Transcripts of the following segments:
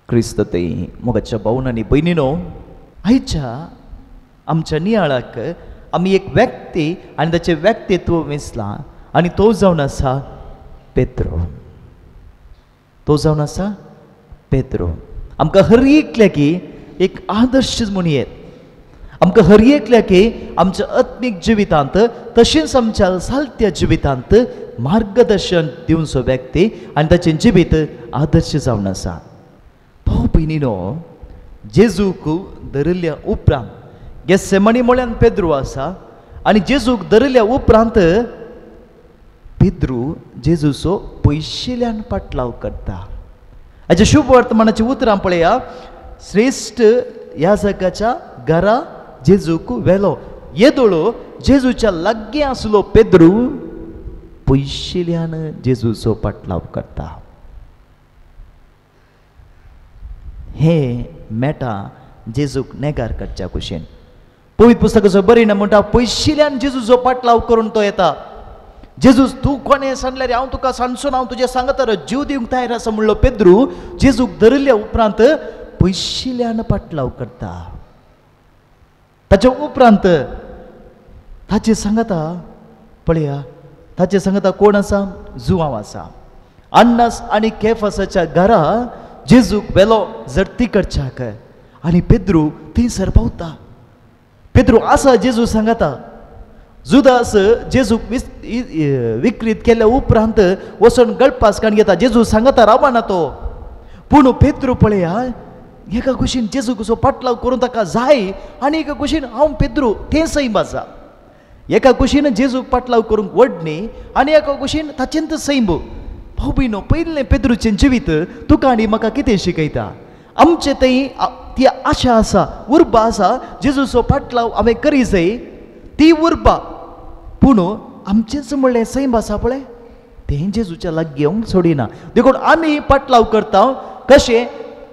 क्रिस्त ते मोगाच्या भावन आनी भयणीनो, आयच्या आमच्या नियाळाक आमी एक व्यक्ती आनी ताचें व्यक्तित्व वेंचलां आनी तो जावन आसा पेत्रो. तो जावन आसा पेत्रो. आमकां हर एकल्याकी एक आदर्श म्हूण येत. आमकां हर एकल्याकी आमच्या आत्मीक जिवितांत तशेंच आमच्या सालत्या जिवितांत मार्गदर्शन दिवचो व्यक्ती आनी ताचें जिवीत आदर्श जावन आसा. भाव भयणीनो, जेजूक धरिल्ल्या उपरांत गेसेमणी म्हळ्यान पेद्रू आसा आनी जेजूक धरिल्ल्या उपरांत पेद्रू जेजूचो पयशिल्ल्यान पाटलाव करता. हाच्या शुभ वर्तमानाची उतरां पळया. श्रेश्ठ ह्या जगाच्या घरा जेजूक व्हेलो. येदोळो जेजूच्या लागीं आसलो पेद्रू पयशिल्ल्यान जेजूचो पाटलाव करता. हे मेटा जेजूक नेगार करच्या कुशेन. पवित्र पुस्तकाचो बरयना म्हणटा पयशिल्ल्यान जेजूचो पाटलाव करून तो येता. जेजूस तूं कोणें सांगल्यार हांव तुका सांगचो ना, हांव तुजें सांगता जीव दिवंक तयार आसा म्हणलो पेद्रू जेजूक धरिल्ल्या उपरांत पयशिल्ल्यान पाटलाव करता. ताच्या उपरांत ताचे सांगता पळया, ताचे सांगता कोण आसा? जुवांव आसा. अन्नास आनी केफासाच्या घरा जेजूक व्हेलो जडती करच्याक आनी पेद्रू थंयसर पावता. पेद्रू आसा जेजू सांगता. जुदास जेजूक विक्रीत केल्या उपरांत वचून गळपास काण घेता. जेजू सांगता रावना तो. पूण पेद्रू पळया एका कुशीन जेजूक असो पाटलाव करून ताका जाय आनी एका कुशीन हांव पेद्रू तें सैम आसा. एका कुशीन जेजूक पाटलाव करूंक वडणी आनी एका कुशीन ताचेंत सैम. भाव भयणो, पयलें पेद्रूचें जिवीत तुका आनी म्हाका कितें शिकयता? आमचे थंय ती आशा आसा, उर्बा आसा, जेजूचो पाटलाव हांवें करी जाय ती उर्बा. पूण आमचेंच म्हणलें सैम आसा पळय तें जेजूच्या लागीं येवंक सोडिना. देखून आमी पाटलाव करता. कशें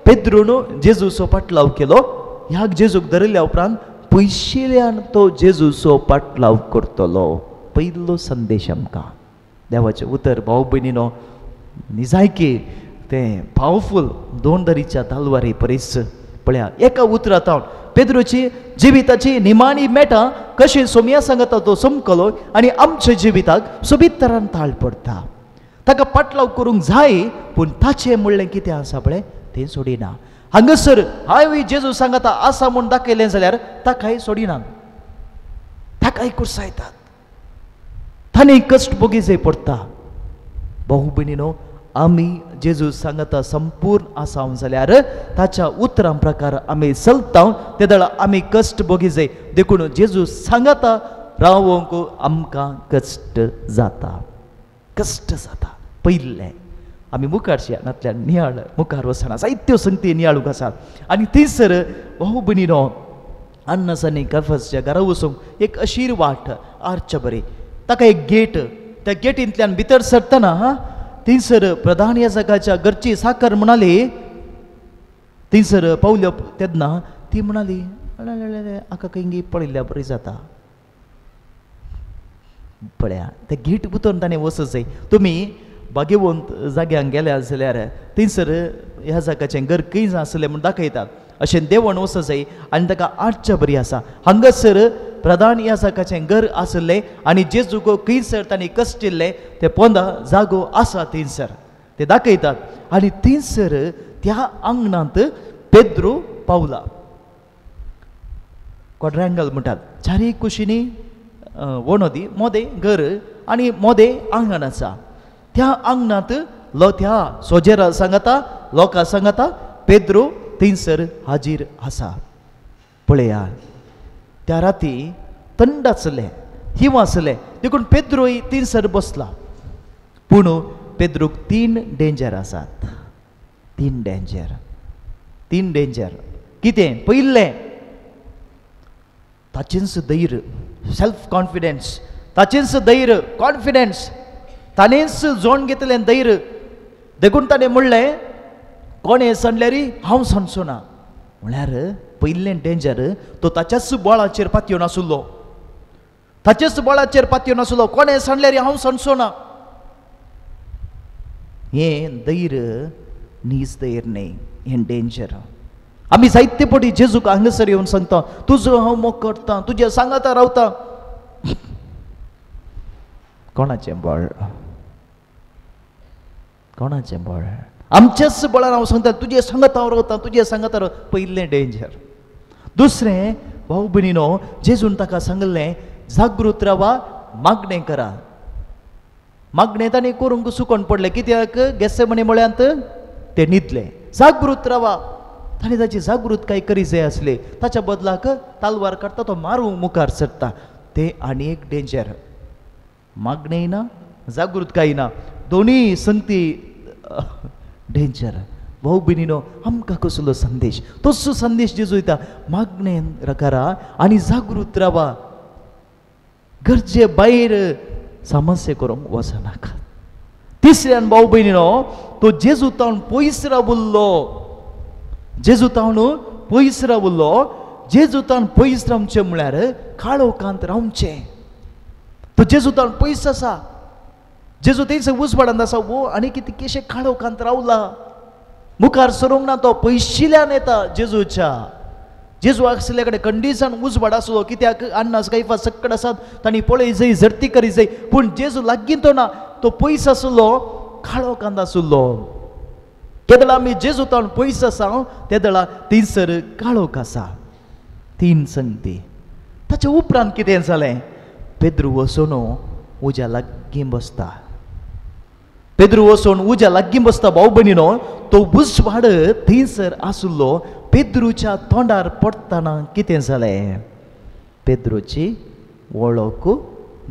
पेद्रून जेजूचो पाटलाव केलो. ह्या जेजूक धरिल्ल्या उपरांत पयशिल्ल्यान तो जेजूचो पाटलाव करतलो. पयलो संदेश आमकां देवाचें उतर भाव भयणीनो निजायकी तें पावरफूल दोन दरीच्या तलवारी परीस. पळया एका उतरांत पेद्रूची जिविताची निमाणी मेटां कशें सोमया सांगता तो समकलो आनी आमच्या जिविताक सोबीत तरान ताळ पडटा. ताका पाटलाव करूंक जाय पूण ताचें म्हणलें कितें आसा पळय तें सोडिना. हांगासर हांवें जेजू सांगता आसा म्हूण दाखयलें जाल्यार ताकाय सोडिना, ताकाय कुर्सायतात, ताणें कश्ट भोगीजे पडटा. भाऊ भयणीनो, आमी जेजू सांगता संपूर्ण आसा जाल्यार ताच्या उतरां प्रकार आमी चलता ते दळ आमी कश्ट भोगीजे. देखून जेजू सांगता रावोंक आमकां कश्ट जाता, कश्ट जाता. पयलें आमी मुखारशी नातल्यान नियाळ मुखार वचना, जायत्यो संगती नियाळूंक आसात. आनी थंयसर भाऊ भयणीनो अन्नस आनी कफसच्या घरा वचूंक एक अशीर वाट आर्च बरी, ताका एक गेट, त्या गेटींतल्यान भितर सरतना थंयसर प्रधान याजकाच्या घरची साकर म्हणाली. थंयसर पावल्यो तेन्ना ती म्हणाली हाका खंय पळयल्ल्या बरी जाता. पळया त्या गेट भितर ताणें वचत जाय. तुमी बागेवंत जाग्यांक गेल्या जाल्यार थंयसर ह्या जाग्याचें घर खंय आसलें म्हूण दाखयतात. अशें देवण वचत जाय आनी ताका आटच्या बरी आसा. हांगासर प्रधान याजकाचें घर आसलें आनी जेजूक खंयसर तांणी कश्टिल्लें ते पोंदा जागो आसा थंयसर ते दाखयतात. आनी थंयसर त्या आंगणांत पेद्रू पावला. क्वाड्रँगल म्हणटात, चारीय कुशींनी वणोदी, मोदें घर आनी मोदें आंगण आसा. त्या आंगणांत लो त्या सोजेरा सांगता लोकां सांगता पेद्रू थंयसर हाजीर आसा. पळया त्या राती थंड आसलें, हिंव आसलें, देखून पेद्रूय थंयसर बसला. पूण पेद्रूक तीन डेंजर आसात. तीन डेंजर, तीन डेंजर कितें? पयलें ताचेंच धैर्य, सेल्फ कॉन्फिडन्स, ताचेंच धैर्य, कॉन्फिडन्स, ताणेंच जोण घेतलें धैर्य. देखून ताणें म्हणलें कोणें सांगल्यार हांव सांगचो ना. म्हळ्यार पयलें डेंजर तो ताच्याच बळाचेर पातयेवन आसलो, ताचेच बळाचेर पातयेवन आसलो. कोणें सांगल्यार हांव सांगचो ना. हें धैर्य नीज there न्ही, हें डेंजर. आमी जायते पटी जेजूक हांगासर येवन सांगता, तुजो हांव मोग करता, तुज्या सांगाता रावता. कोणाचें बळ? कोणाचें बळ? आमच्याच बळान हांव सांगता तुजे सांगाता हांव रावता, तुजे सांगाता रावता. पयलें डेंजर. दुसरें भाव भयणीनो, जेजून ताका सांगलें जागृत रावा, मागणें करा. मागणें तांणी करूंक चुकोन पडलें, कित्याक गेसेमनी म्हळ्यांत ते न्हिदले. जागृत रावा, ताणें ताची जागृतकाय करी जाय आसली. ताच्या बदलाक तालवार काडटा, तो मारूंक मुखार सरता. तें आनी एक डेंजर. मागणें ना, जागृतकाय ना, दोनूय संगती डेंजर. भाव भयणीनो, आमकां कसलो संदेश? तसो संदेश जेजू दिता, मागणें करा आनी जागृत रावा, गरजे भायर समस्या करूंक वचनाका. तिसऱ्यान भाव भयणीनो, तो जेजू तावन पयस रावल्लो, जेजू तावन पयस रावल्लो. जेजू तावन पयस रावचें म्हळ्यार काळोखांत रावचें. तो जेजू तावन पयस आसा, जेजू थंयसर उजवाडांत आसा, वो आनी कितकेशे काळोखांत रावला, मुखार सरूंक ना, तो पयशिल्ल्यान येता जेजूच्या. जेजू आसल्या कडेन कंडिशन उजवाड आसलो, कित्याक अन्नास कैफा सक्कड आसात, तांणी पळय जाय, झडती करी जाय, पूण जेजू लागीं तो ना, तो पयस आसलो, काळोखांत आसलो. केदळा आमी जेजू तावन पयस आसा, तेदळा थंयसर काळोख आसा. तीन संगती. ताच्या उपरांत कितें जालें? पेद्रू वचून उज्या लागीं बसता. पेद्रू वचून उज्या लागीं बसता. भाव भयणीनो, तो उजवाड थंयसर आसलो. पेद्रूच्या तोंडार पडटना कितें जालें? पेद्रूची वळख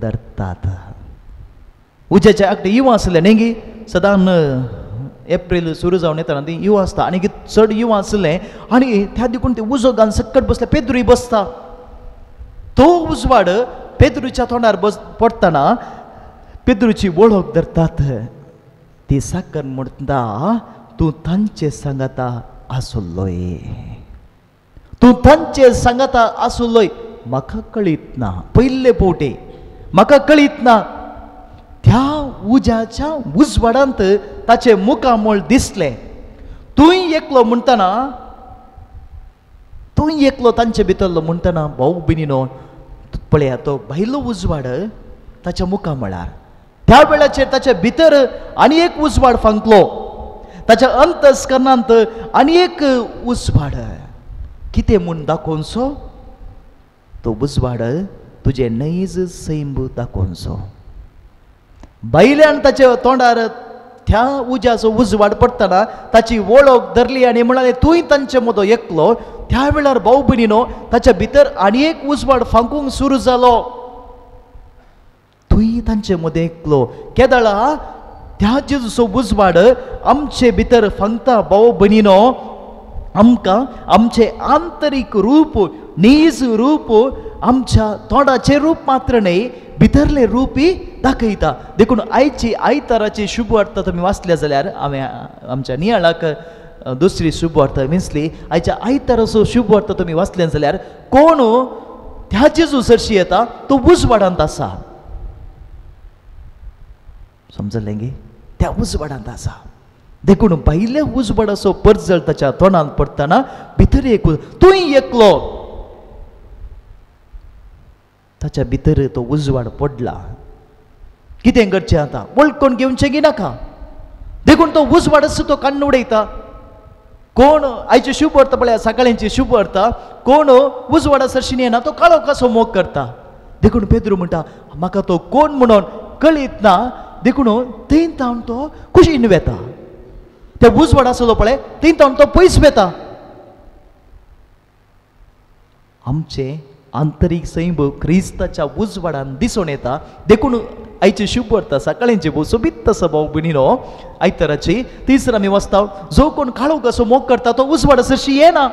धरतात. उज्याच्या आगटे युवा आसले न्ही गी, सदां एप्रील सुरू जावन येतना ती युवा आसता, आनी चड युवा आसलें आनी त्या देखून ते उजो घालून सक्कट बसले. पेद्रूय बसता. तो उजवाड पेद्रूच्या तोंडार बस पडटना पेद्रूची वळख धरतात. ती साकर म्हणटा, तूं तांचे सांगाता आसलोय, तूं तांचे सांगाता आसलोय, म्हाका कळीत ना. पयले पोवटे म्हाका कळीत ना. त्या उज्याच्या उजवाडांत ताचें मुखामळ दिसलें. तूंय एकलो म्हणटना, तूंय एकलो तांचे भितरलो म्हणटना भाव भयणीनो, पळया तो भायलो उजवाड ताच्या मुखामळार. त्या वेळाचेर ताच्या भितर आनी एक उजवाड फांकलो, ताच्या अंतस्करणांत आनी एक उजवाड. कितें म्हूण दाखोवचो? तो उजवाड तुजें नैज सैंब दाखोवचो. भायल्यान ताच्या तोंडार त्या उज्याचो उजवाड पडटना ताची वळख धरली आनी म्हणाले तूंय तांचे मदो एकलो. त्या वेळार भाव भयणीनो, ताच्या भितर आनी एक उजवाड फांकूंक सुरू जालो. तूंय तांचे मदें एकलो. केदळा त्या जेजूचो उजवाड आमचे भितर फांकता भाव भयणीनो, आमकां आमचें आंतरीक रूप, नीज रूप, आमच्या तोंडाचें रूप मात्र न्हय, भितरलें रूपय दाखयता. देखून आयची आयताराची शुभवार्ता तुमी वाचल्या जाल्यार, हांवें आमच्या नियाळाक दुसरी शुभवार्ता विंचली. आयच्या आयताराचो शुभवार्ता तुमी वाचल्या जाल्यार, कोण त्या जेजू सरशी येता तो उजवाडांत आसा. समजलें गे? त्या उजवाडांत आसा. देखून भायल्या उजवाडाचो परजळ ताच्या तोंडांत पडटना भितर एक तूंय एकलो, ताच्या भितर तो उजवाड पडला. कितें करचें आतां? वळखून घेवचें की नाका? देखून तो उजवाड आसा तो काडून उडयता. कोण आयची शुभ वार्ता पळया, सकाळची शुभ वार्ता, कोण उजवाडा सरशी येना, तो काळो कसो मोग करता. देखून पेद्रू म्हणटा, म्हाका तो कोण म्हणून कळीत ना. देखून थंय तावन तो कुशीन वेता. त्या उजवाड आसलो पळय, थंय तावन तो पयस वेता. आमचें आंतरीक सैंब क्रिस्ताच्या उजवाडान दिसून येता. देखून आयची शुभ वार्ता सकाळींची भोव सोबीत आसा भाव भयणीनो. आयताराची तिसरा आमी वाचता, जो कोण काळोख कसो मोग करता तो उजवाड सरशी येना,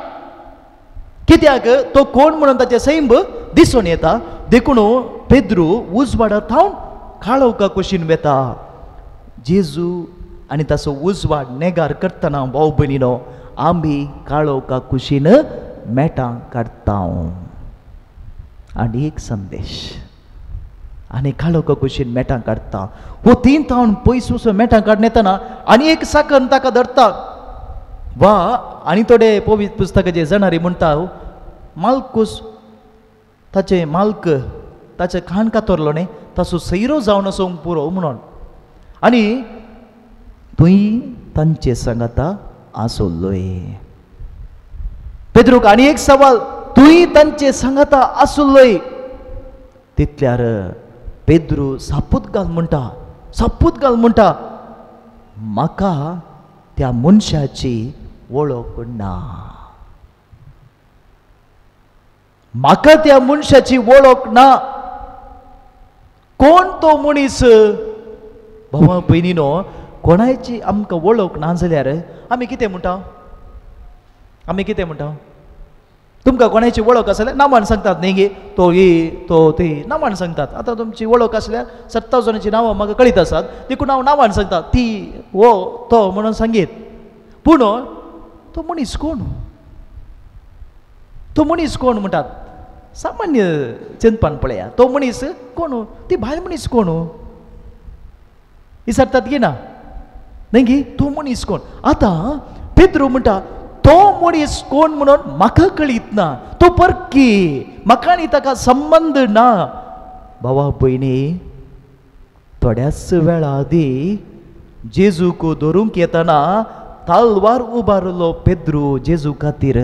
कित्याक तो कोण म्हणून ताचें सैंब दिसून येता. देखून पेद्रू उजवाडा थावन काळोखा कुशीन वेता. जेजू आनी ताचो उजवाड नेगार करतना भाव भयणीनो, आमी काळोखा कुशीन मेटां काडटा. आनी एक संदेश, आनी काळोखा कुशीन मेटां काडटा. हो तीन तावन पयस वचून मेटां काडून येतना आनी एक साकन ताका धरता. वा आनी थोडे पवित्र पुस्तकाचे जाणारी म्हणटा मालकूस ताचे मालक ताचे खाण कातरलो न्ही ताचो सैरो जावन आसूंक पुरो म्हणून आनी तुंय तांचे सांगाता आसलोय. पेद्रूक आनी एक सवाल, तुंय तांचे सांगाता आसलोय. तितल्यार पेद्रू सापूत घाल म्हणटा, सापूत घाल म्हणटा, म्हाका त्या मनशाची वळख ना, म्हाका त्या मनशाची वळख ना. कोण तो मनीस? भावा भयणीनो, कोणायची आमकां वळख ना जाल्यार आमी कितें म्हणटा? आमी कितें म्हणटा? तुमकां कोणायची वळख आसल्यार नांवान सांगतात न्ही गे, तो ही तो ती नांवान सांगतात. आतां तुमची वळख आसल्यार 27 जाणांची नांवां म्हाका कळीत आसात, देखून हांव नांवान सांगता ती हो तो म्हणून सांगीत. पूण तो मनीस कोण? तो मनीस कोण म्हणटात? सामान्य चिंतपान पळया, तो मनीस कोण? ती बायल मनीस कोण? विचारतात की ना न्ही गी, तो मनीस कोण? आतां पेद्रू म्हणटा तो मनीस कोण म्हणून म्हाका कळीत ना, तो परकी, म्हाका आनी ताका संबंद ना. भावा भयणी, थोड्याच वेळा आदी जेजूक धरूंक येतना तालवार उबारलो पेद्रू जेजू खातीर.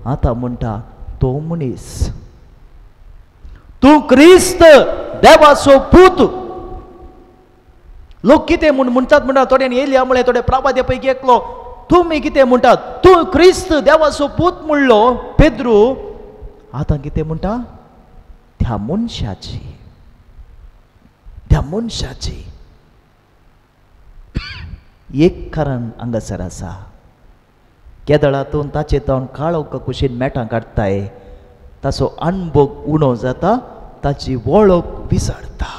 आतां म्हणटा तो मनीस, तूं क्रिस्त देवाचो पूत. लोक कितें म्हूण म्हणटात म्हणटा, थोड्यांनी येयल्या म्हळें, थोडे प्रावाद्या पैकी एकलो, तुमी कितें म्हणटात? तूं क्रिस्त देवाचो पूत म्हणलो पेद्रू. आतां कितें म्हणटा? त्या मनशाची, त्या मनशाची. एक कारण हांगासर आसा, केदळातून ताचे तावन काळोख कुशीन मेटां काडटाय, ताचो अणभोग उणो जाता, ताची वळख विसरता.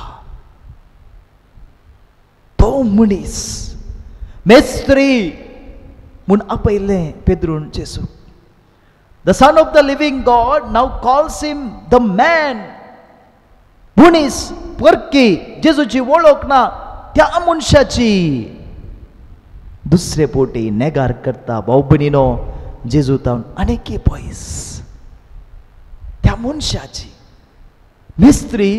तो मनीस मेस्त्री म्हूण आपयलें पेद्रून जेजू. The son of the living God now calls him the man. मनीस परकी, जेजूची वळख ना त्या मनशाची. दुसरे पोटी नेगार करता भाव भयणीनो, जेजू तावन आनीक पयस त्या मनशाची. मिस्त्री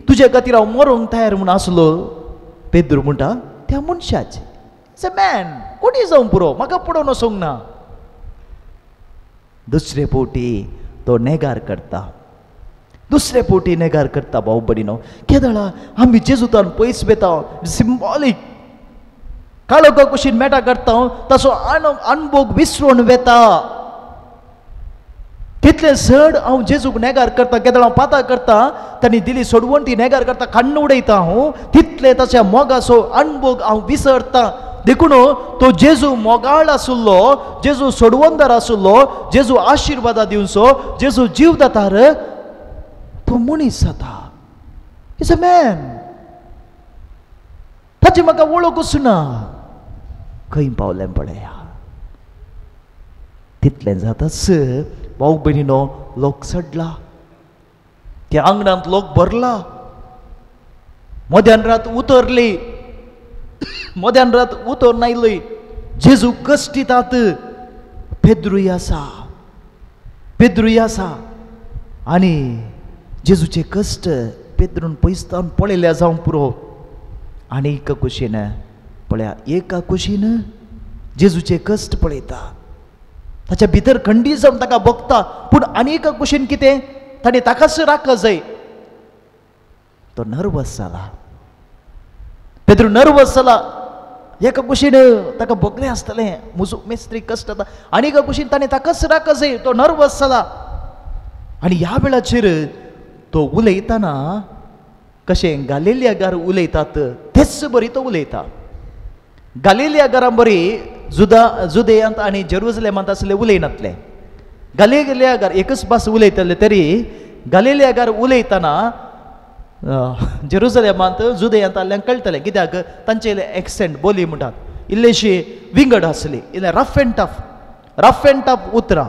तुजे खातीर हांव मरूंक तयार म्हूण आसलो पेद्रू म्हणटा त्या मनशाची. It's a man, कोणी जावं पुरो, म्हाका पडोवन वचूंक ना. दुसरे पोटी तो नेगार करता, दुसरे पोटी नेगार करता. भाव भयणीनो, केदळा आमी जेजूतान पयस वेता, सिंबॉलीक काळोखा कुशीन मेटा करता, ताचो अणभोग विसरून वेता. तितलें चड हांव जेजूक नेगार करता, केदळ हांव पाता करता, तांणी दिली सोडवण ती नेगार करता, काण्ण उडयता हांव, तितलें ताच्या मोगाचो अणभोग हांव विसरता. देखून तो जेजू मोगाळ आशिल्लो, जेजू सोडवणदार आशिल्लो, जेजू आशिर्वादा दिवचो, जेजू जीव दातार, तो मनीस जाता. Is a man, ताची म्हाका वळखूच ना. खंय पावलें पळया. तितलें जाताच भाव भयणीनो, लोक चडला, त्या आंगणांत लोक भरला. मध्यान रात उतरली, मध्यान रात उतरून आयली, जेजू कश्टितात, पेद्रूय आसा, पेद्रूय आसा. आनी जेजूचे कश्ट पेद्रून पयसतान पळयल्या जावं पुरो. आनी एका कुशीन पळया, एका कुशीन जेजूचे कश्ट पळयता, ताच्या भितर खंडी जावन ताका भोगता. पूण आनी एका कुशीन कितें, ताणें ताकाच राखा जाय. तो नर्वस जाला, पेद्रू नर्वस जाला. एका कुशीन ताका भोगलें आसतलें म्हजो मेस्त्री कश्ट जाता, आनी एका कुशीन ताणें ताकाच राखा जाय, तो नर्वस जाला. आनी ह्या वेळाचेर तो उलयतना कशें गालिलियागार उलयतात तेच बरी तो उलयता. गालिलियागारां बरी जुदेयांत आनी जेरुजलेमांत आसले उलयनातले. गालिलियागार एकच भास उलयतले तरी गालिलियागार उलयतना जेरुजलेमांत जुदेयांत आसल्यांक कळटलें, कित्याक तांचे एक्सेंट बोली म्हणटात इल्लेशी विंगड आसली, इल्लें rough and tough, rough and tough उतरां.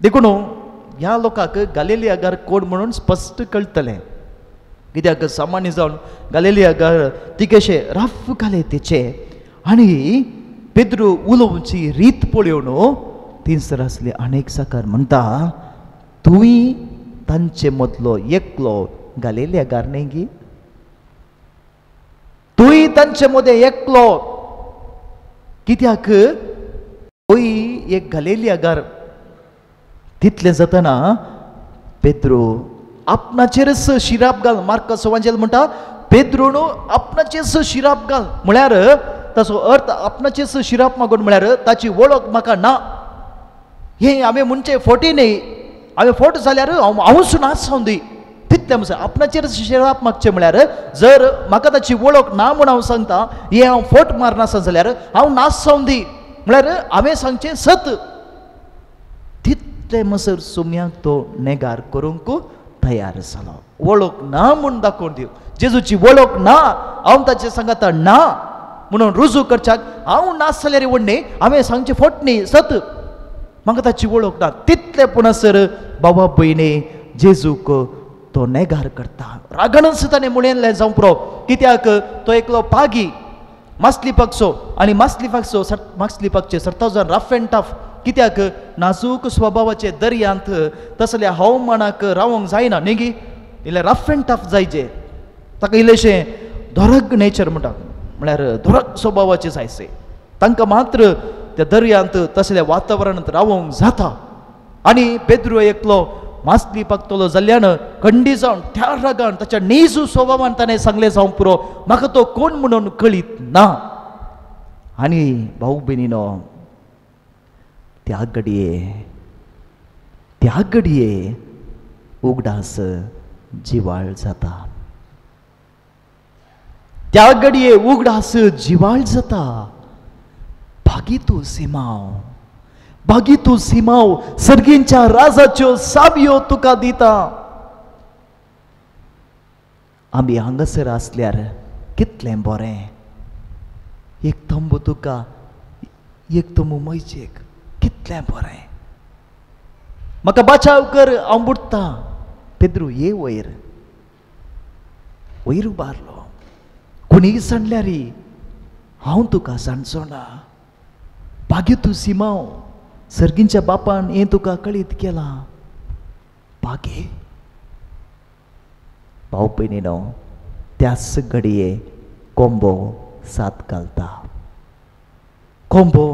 देखून ह्या लोकांक गालिलियागार कोण म्हणून स्पश्ट कळटलें, कित्याक सामान्य जावन गालिलियागार तिकेशे रफ घाले तिचे. आनी पेद्रू उलोवची रीत पळोवन थंयसर आसले अनेक साकार म्हणटा, तुवें तांचे मदलो एकलो घालेल्या गार न्ही गी, तुवें तांचे मदें एकलो कित्याक तूंय एक घालेल्या गार. तितलें जातना पेद्रू आपणाचेरच शिराप घाल. मार्कस वांजेल म्हणटा पेद्रू न्हू आपणाचेरच शिराप घाल, म्हळ्यार ताचो अर्थ आपणाचेरच शिराप मागून म्हळ्यार ताची वळख म्हाका ना, हें हांवें म्हणचें फोटी न्ही, हांवें फोट जाल्यार हांव हांवूच नाच जावन दी. तितलें म्हणसर आपणाचेर शिराप मागचें म्हळ्यार जर म्हाका ताची वळख ना म्हूण हांव सांगता, हें हांव फोट मारनासत जाल्यार हांव नाच जावन दी, म्हळ्यार हांवें सांगचें सत. तितलें म्हणसर सुम्याक तो नेगार करूंक तयार जालो. वळख ना म्हूण दाखोवन दिव, जेजूची वळख ना, हांव ताचें सांगता ना म्हणून रुजू करच्याक हांव नाच जाल्यार व्हडलें हांवें सांगचें फोट न्ही सत, म्हाका ताची वळख ना. तितलें पुणसर बाबा भयणी जेजूक तो नेगार करता. रागानच ताणें म्हणिल्लें जावं पुरो, कित्याक तो एकलो पागी मासली पागचो आनी मासली पागचो मासली पागचे सरतावजान रफ एंड टफ, कित्याक नाजूक स्वभावाचे दर्यांत तसल्या हवामानाक रावंक जायना न्ही गी, इल्लें रफ एंड टफ जायचे, ताका इल्लेशें धोरग नेचर म्हणटा, म्हळ्यार धोरग स्वभावाचे जायचे, तांकां मात्र त्या दर्यांत तसल्या वातावरणांत रावंक जाता. आनी पेद्रू एकलो मासली पागतलो जाल्ल्यान खंडी जावन त्या रागान ताच्या निजू स्वभावान ताणें सांगलें जावं पुरो, म्हाका तो कोण म्हणून कळीत ना. आनी भाऊ भयणीनो त्या घडये उगडास जिवाळ जाता, त्या घडये उगडास जिवाळ जाता. भागी तूं सिमाव, भागी तूं सिमाव, सर्गींच्या राजाच्यो साबयो तुका दिता. आमी हांगासर आसल्यार कितलें बरें, एक तंबू तुका, एक तंबू मैजेक, कितलें बरें, म्हाका बाचाव कर, हांव बुडटा. पेद्रू ये वयर वयर उबारलो, कोणीय सांडल्यार हांव तुका सांडचो ना. भाग्य तूं सिमाव, सर्गींच्या बापान हें तुका कळीत केलां. भाग्य भाव भयणीनो त्याच घडये कोंबो सात घालता, कोंबो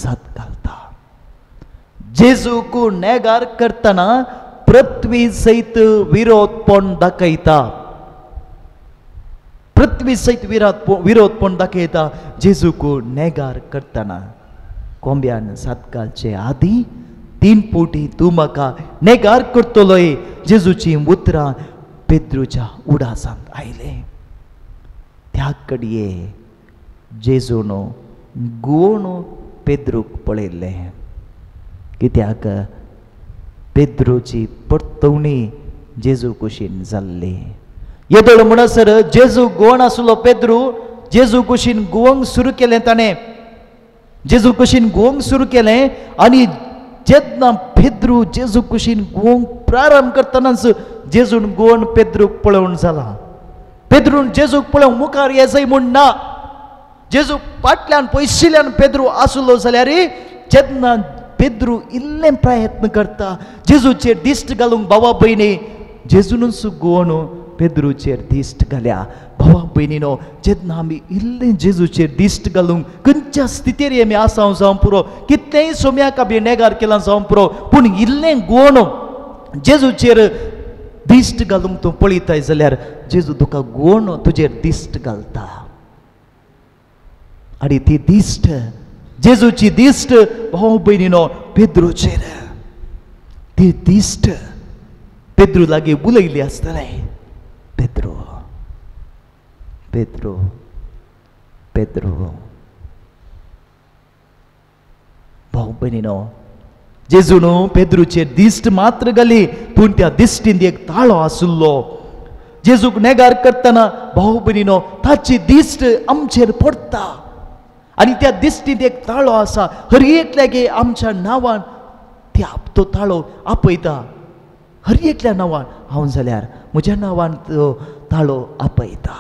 सात घालता. जेजूक नेगार करतना पृथ्वी सयत विरोधपण दाखयता, पृथ्वी सयत विरोधपण दाखयता. जेजूक नेगार करतना कोंब्यान सात घालचे आदी 3 पोटी तूं म्हाका नेगार करतलोय, जेजूची उतरां पेद्रूच्या उडासांत आयले. त्या कडये जेजून गुवोन पेद्रूक पळयल्लें, कित्याक पेद्रूची परतवणी जेजू कुशीन जाल्ली. येदोळ म्हणसर जेजू गोवन आसलो पेद्रू, जेजू कुशीन गुवंक सुरू केलें ताणें, जेजू कुशीन गुवंक सुरू केलें. आनी जेन्ना पेद्रू जेजू कुशीन गुवंक प्रारंभ करतनाच जेजून गोवन पेद्रूक पळोवन जाला. पेद्रून जेजूक पळोवंक मुखार येजय म्हूण ना, जेजू फाटल्यान पयशिल्ल्यान पेद्रू आसलो जाल्यार जेन्ना पेद्रू इल्लें प्रयत्न करता जेजूचेर दिश्ट घालूंक, भावा भयणी जेजूनच गोवन पेद्रूचेर दिश्ट घाल्या. भावा भयणीनो जेन्ना आमी इल्लें जेजूचेर दिश्ट घालूंक खंयच्या स्थितीर आमी आसा जावं पुरो, कितलेंय सोम्याक आमी नेगार केलां जावं पुरो, पूण इल्लें गोवन जेजूचेर दिश्ट घालूंक तूं पळयताय जाल्यार जेजू तुका गोवन तुजेर दिश्ट घालता. आनी ती दिश्ट जेजूची दिश्ट भाव भयणीनो पेद्रूचेर, ती दिश्ट पेद्रू लागीं उलयली आसतलें, पेद्रू पेद्रू पेद्रू. भाव भयणीनो जेजून पेद्रूचेर दिश्ट मात्र घाली, पूण त्या दिश्टींत एक ताळो आशिल्लो. जेजूक नेगार करतना भाव भयणीनो ताची दिश्ट आमचेर पडटा आनी त्या दिश्टींत एक ताळो आसा, हर एकल्यागे आमच्या नांवान त्या तो ताळो आपयता. हर एकल्या नांवान, हांव जाल्यार म्हज्या नांवान तो ताळो आपयता,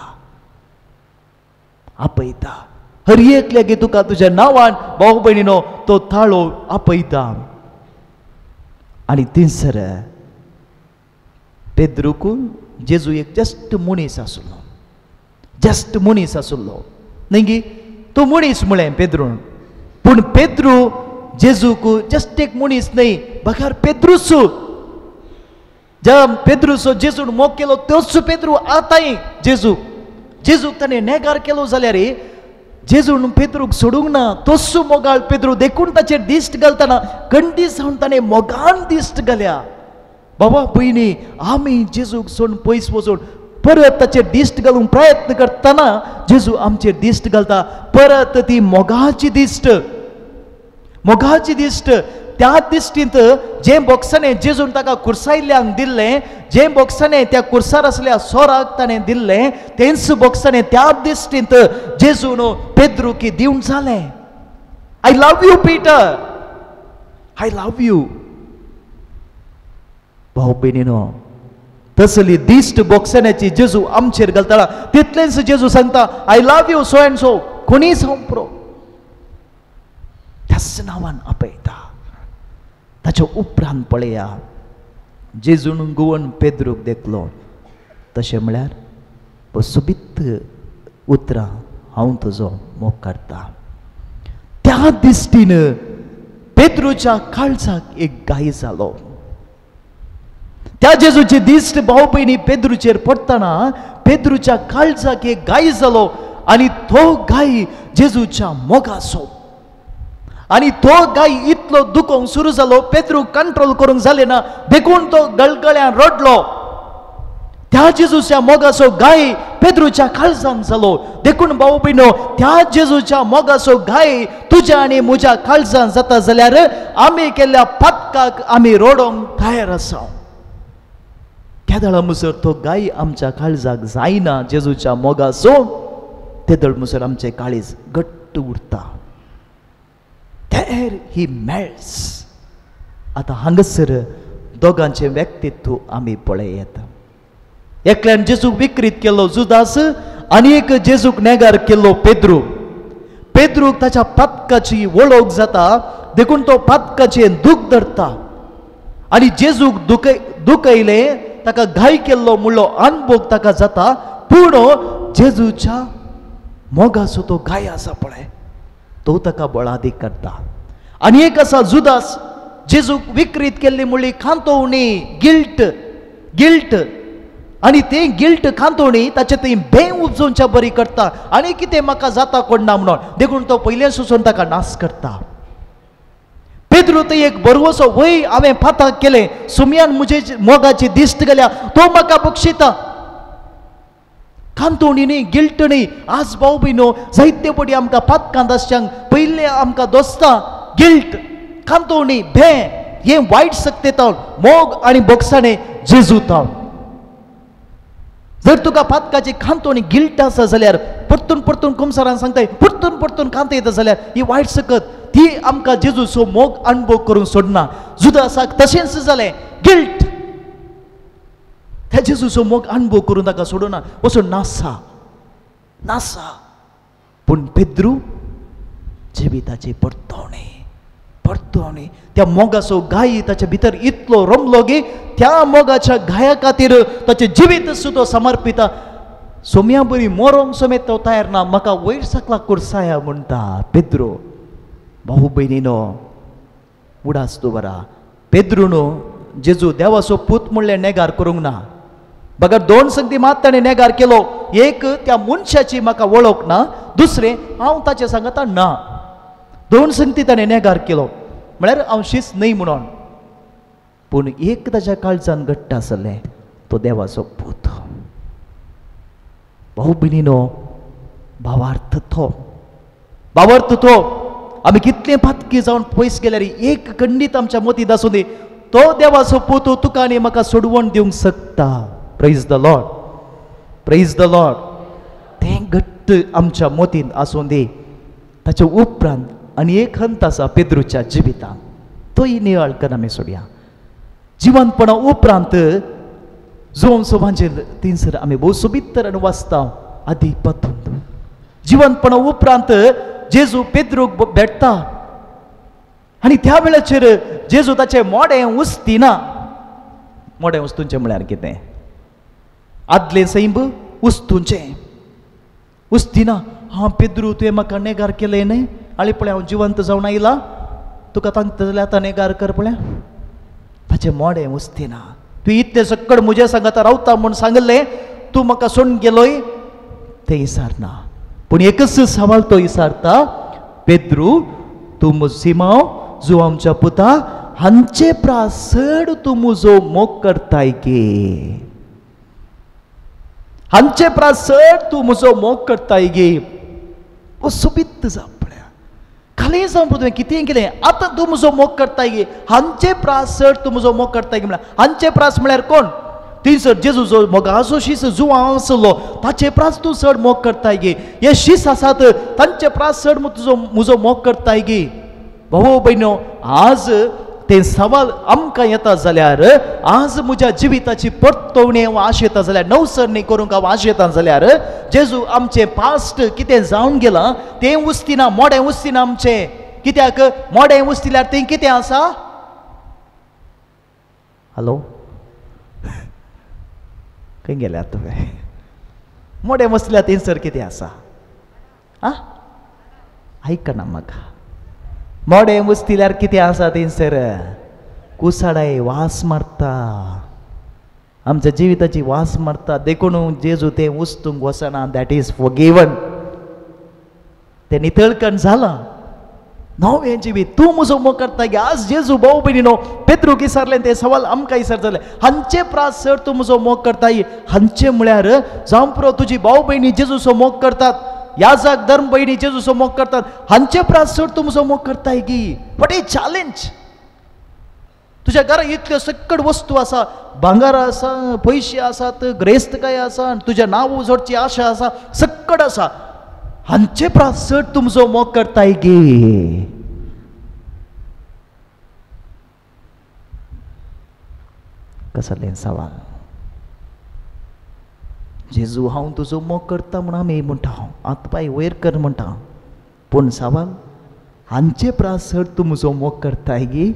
आपयता. हर एकल्यागे तुका तुज्या नांवान भाव भयणीनो तो थाळो आपयता. आनी थंयसर पेद्रूक जेजू एक जस्ट मनीस आसलो, जस्ट मनीस आसलो न्ही गी, तो मनीस म्हळें पेद्रून. पूण पेद्रू जेजूक जस्ट एक मनीस न्हय, बगर पेद्रूच, ज्या पेद्रूचो जेजून मोग केलो तोच पेद्रू आतांय जेजू, जेजूक ताणें नेगार केलो जाल्यार जेजून पेद्रूक सोडूंक ना, तोच मोगाळ पेद्रू. देखून ताचेर दिश्ट घालतना कंडी जावन ताणें मोगान दिश्ट घाल्या. बाबा भयणी, आमी जेजूक सोडून पयस वचून परत ताचेर दिश्ट घालूंक प्रयत्न करतना जेजू आमचेर दिश्ट घालता, परत ती मोगाची दिश्ट, मोगाची दिश्ट. त्या दिश्टींत जें बोक्साणें जेजून ताका कुर्सायल्ल्यांक दिल्लें, जें बोक्साणें त्या कुर्सार आसल्या सोराक ताणें दिल्लें, तेंच बोक्साणें त्या दिश्टींत जेजून पेद्रूक दिवन जालें. I love you Peter, I love you. भाव भयणीनो, तसली दिश्ट बोक्साण्याची जेजू आमचेर घालता, तितलेंच जेजू सांगता I love you so and so, कोणीय जावं पुरो, त्याच नांवान आपयता. ताच्या उपरांत पळया जेजून गुवन पेद्रूक देखलो, तशें म्हळ्यार सोबीत उतरां हांव तुजो मोग काडटा. त्या दिश्टीन पेद्रूच्या काळजाक एक गाय जालो. त्या जेजूची दिश्ट भाव भयणी पेद्रूचेर पडटना पेद्रूच्या काळजाक एक गाय जालो आनी तो गाय जेजूच्या मोगाचो. आनी तो गाय इतलो दुखोवंक सुरू जालो, पेद्रू कंट्रोल करूंक जालें ना, देखून तो गळगळ्यान रडलो. त्या जेजूच्या मोगाचो गाय पेद्रूच्या काळजान जालो. देखून भाव भयणो, त्या जेजूच्या मोगाचो गाय तुज्या आनी म्हज्या काळजान जाता जाल्यार आमी केल्ल्या पातकाक आमी रडोवंक तयार आसा. केदळा मुसर तो गाय आमच्या काळजाक जायना जेजूच्या मोगाचो, तेदळ मुसर आमचें काळीज घट्ट उरता. There he melts. आतां हांगासर दोगांचें व्यक्तित्व आमी पळयता. एकल्यान जेजूक विक्रीत केलो जुदास आनी एक जेजूक नेगार केलो पेद्रू. पेद्रूक ताच्या पातकाची वळख जाता, देखून तो पातकाचें दूख धरता आनी जेजूक दुखयलें, ताका घाय केल्लो म्हणलो अनभोग ताका जाता. पूण जेजूच्या मोगाचो तो घाय आसा पळय, तो ताका बळादीक करता. आनी एक आसा जुदास, जेजूक विक्रीत केल्ली म्हणली खांतोवणी, गिल्ट, गिल्ट. आनी तें गिल्ट खांतोवणी ताचे थंय बें उपजोवच्या बरी करता आनी कितें म्हाका जाता कोण ना म्हणून, देखून तो पयलें सुचोवन ताका नाश करता. पेद्रू थंय एक बरवसो वय हांवें पाताक केलें, सुमयान म्हजे मोगाची दिश्ट घाल्या, तो म्हाका बक्षिता. खांतोवणी न्ही, गिल्ट न्ही. आज भाव भयणो जायते पटी आमकां पातकांत आसच्यांक पयलें आमकां दोस्ता गिल्ट, खांतोवणी, भें, हें वायट शक्ते तावन मोग आनी बोगसाणें जेजू तावन. जर तुका पातकाची खांतोवणी गिल्ट आसा जाल्यार परतून परतून कुमसारान सांगताय, परतून परतून खांत येता जाल्यार ही वायट सकत ती आमकां जेजूचो मोग अणभव करूंक सोडना. जुदासाक तशेंच जालें, गिल्ट, त्या जेजूचो मोग अणभव करून ताका सोडना, वचून नासा नासा. पूण पेद्रू जिविताची परतवणी, परतवणी, त्या मोगाचो गाय ताच्या भितर इतलो रमलो गी त्या मोगाच्या घाया खातीर ताचें जिवीत सुद्दां समर्पिता. सोम्या बरी मोरोंक समेत तो तयार ना, म्हाका वयर सकला कुर्साया म्हणटा पेद्रू. भाऊ भयणीनो, उडास दवरा, पेद्रून जेजू देवाचो पूत म्हणलें नेगार करूंक ना, बगर दोन संगती मात ताणें नेगार केलो. एक त्या मनशाची म्हाका वळख ना, दुसरें हांव ताचें सांगता ना. दोन संगती ताणें नेगार केलो म्हळ्यार हांव शीस न्हय म्हणून. पूण एक ताच्या काळजान घट्ट आसलें, तो देवाचो पूत. भाऊ भयणीनो, भावार्थ तो, भावार्थ तो. आमी कितले पातकी जावन पयस गेल्यार एक खंडीत आमच्या मतींत आसूं दी, तो देवाचो पूत तुका आनी म्हाका सोडवण दिवंक शकता. Praise the Lord, praise the Lord. तें घट्ट आमच्या मतींत आसूं दी. ताच्या उपरांत आनी एक हंत आसा पेद्रूच्या जिवितांत, तोय नियाळ कर आमी सोडया. जिवंतपणा उपरांत जोम सोबांचेर थंयसर आमी भोव सोबीत तरेन वाचता. आदी पतून जिवंतपणा उपरांत जेजू पेद्रूक भेटता आनी त्या वेळाचेर जेजू ताचें मोडें उस्तिना. मोडें उस्तुंचें म्हळ्यार कितें? आदलें सैंब उस्तुंचें उस्तिना. हां पेद्रू, तुवें म्हाका नेगार केलें न्हय, आनी पळय हांव जिवंत जावन आयला, तुका तांकता जाल्यार आतां नेगार कर पळय. ताचें मोडें उस्तिना. तूं इतलें सक्कड म्हज्या सांगाता रावता म्हूण सांगलें, तूं म्हाका सोडून गेलोय, तें विसारना. पूण एकच सवाल तो विसारता, पेद्रू तूं म्हजो सिमांव जुवामच्या पुता, हांचे प्रास चड तूं म्हजो मोग करताय गे, हांचे प्रास चड तूं म्हजो मोग करताय गे. ओ सोबीत जाप पळया, खाली जावं तुवें कितें केलें, आतां तूं म्हजो मोग करताय गे, हांचे प्रास चड तूं म्हजो मोग करताय गे. म्हळ्यार हांचे प्रास म्हळ्यार कोण? थंयसर जेजूचो मोगाचो शीस जुवांव आसलो ताचे प्रास तूं चड मोग करताय गे, हे शीस आसात तांचे प्रास चड तुजो म्हजो मोग करताय गे. भाव भयणो, आज तें सवाल आमकां येता जाल्यार, आज म्हज्या जिविताची परतवणी हांव आशेता जाल्यार, नवसरणी करूंक हांव आशेता जाल्यार, जेजू आमचें पास्ट कितें जावन गेलां तें उस्तिना, मोडें उस्तिना आमचें. कित्याक मोडें उस्तिल्यार तें कितें आसा? हॅलो, खंय गेल्यात तुवें? मोडें बसल्यार थंयसर कितें आसा? आं, आयकना म्हाका. मोडें उस्तिल्यार कितें आसा थंयसर? कुसाडाय वास मारता, आमच्या जिविताची वास मारता. देखून जेजू तें उस्तूंक वचना. That is forgiven, तें नितळकण जालां, नवें जिवीत. तूं म्हजो मोग करता गे. आज जेजू भाव भयणीनो पेद्रूक विसारलें तें सवाल आमकां विसारतलें. हांचे प्रास चड तूं म्हजो मोग करताय. हांचे म्हळ्यार जावं पुरो तुजी भाव भयणी जेजूचो मोग करतात, याजक धर्म भयणी जेजूचो मोग करतात, हांचे प्रास चड तूं म्हजो मोग करताय गी. What a challenge! तुज्या घरा इतल्यो सक्कड वस्तू आसा, भांगर आसा, पयशे आसात, ग्रेस्तकाय आसा, तुज्या नांव जोडची आशा आसा, सक्कड आसा, हांचे प्रास चड तूं म्हजो मोग करताय गे. कसलें सवाल! जेजू हांव तुजो मोग करता म्हूण आमी म्हणटा, हात पांय वयर कर म्हणटा, पूण सवाल हांचे प्रास चड तूं म्हजो मोग करताय गी?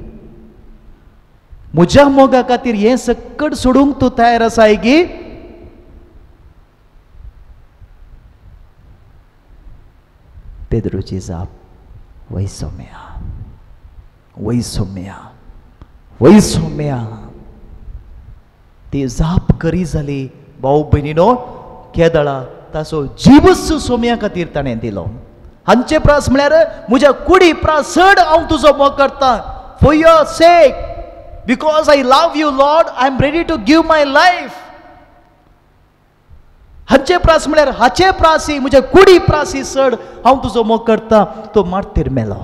म्हज्या मोगा खातीर हें सक्कड सोडूंक तूं तयार आसाय गी? पेद्रूची जाप, वय सोम्या, वय सोम्या, वय सोम्या. ती जाप करी जाली भाव भयणीनो, केदळा ताचो जीवच सोम्या खातीर ताणें दिलो. हांचे प्रास म्हळ्यार म्हज्या कुडी प्रास चड हांव तुजो मोग करता. For your sake, because I love you Lord, I am ready to give my life. हांचे प्रास म्हळ्यार हाचे प्रासी, म्हज्या कुडी प्रासी चड हांव तुजो मोग करता. तो मार्तीर मेलो.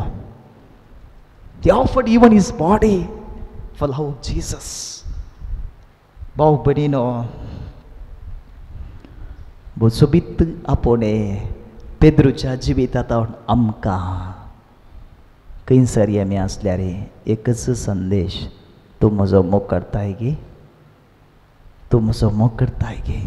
He offered even his body for love of Jesus. भाव भयणीनो, सोबीत आपोवणें पेद्रूच्या जिवितांत आमकां खंयसर आमी आसल्यार एकच संदेश, तूं म्हजो मोग करताय गे, तूं म्हजो मोग करताय गे.